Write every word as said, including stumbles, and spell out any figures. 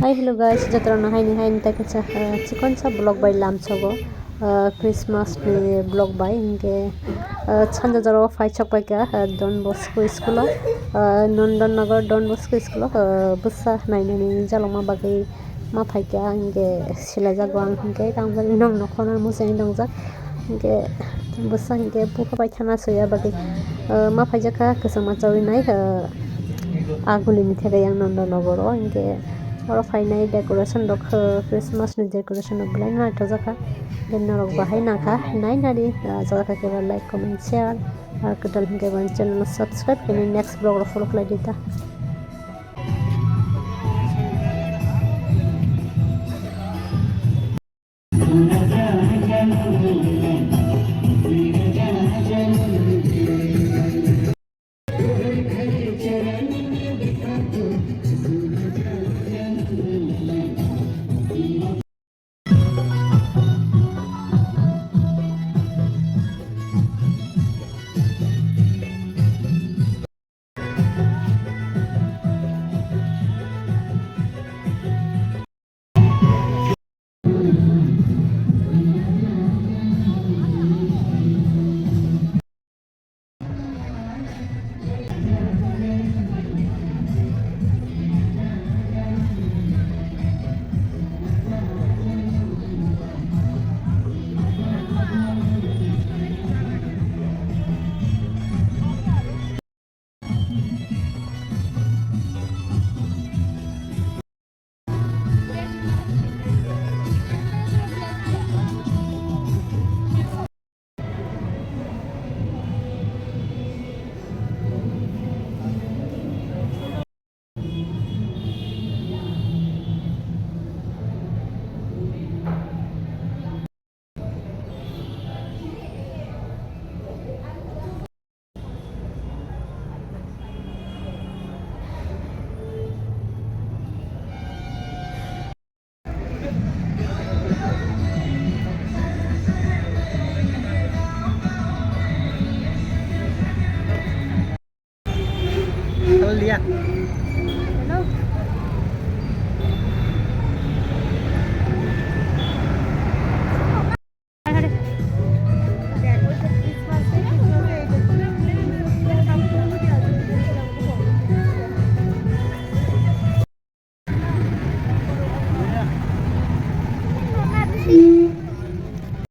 Hi, hello guys, jotorokno haini haini tei kaisa, eh, chikon sa vlog bai lamsogo, eh, Christmas ni vlog bai hinkhe, eh, sanja jora o phai sok pai kha, eh, Don Bosco school o, eh, Nondan Nagar Don Bosco school o, eh, bwsa nainani jalokma bagwi ma phaikha, hinkhe silaijak bo ang, hinkhe tamo nokno khorang muchungwi tongjak, hinkhe bwsa hinkhe bupha bai thana soya bagwi, ah, ma phaijakha kwchangma chawi nai, ah, agulini theke yang Nonda Nogoro, hinkhe oro phainai decoration rok, ah, Christmas ni decoration rok belai no naithokjakha, hinkhe norok bahai nangkha nai nari, ah, jora khe like, comment, share, ar kwtal hinkhe bo channel no subscribe khainai next vlog rok follow khlai di ta.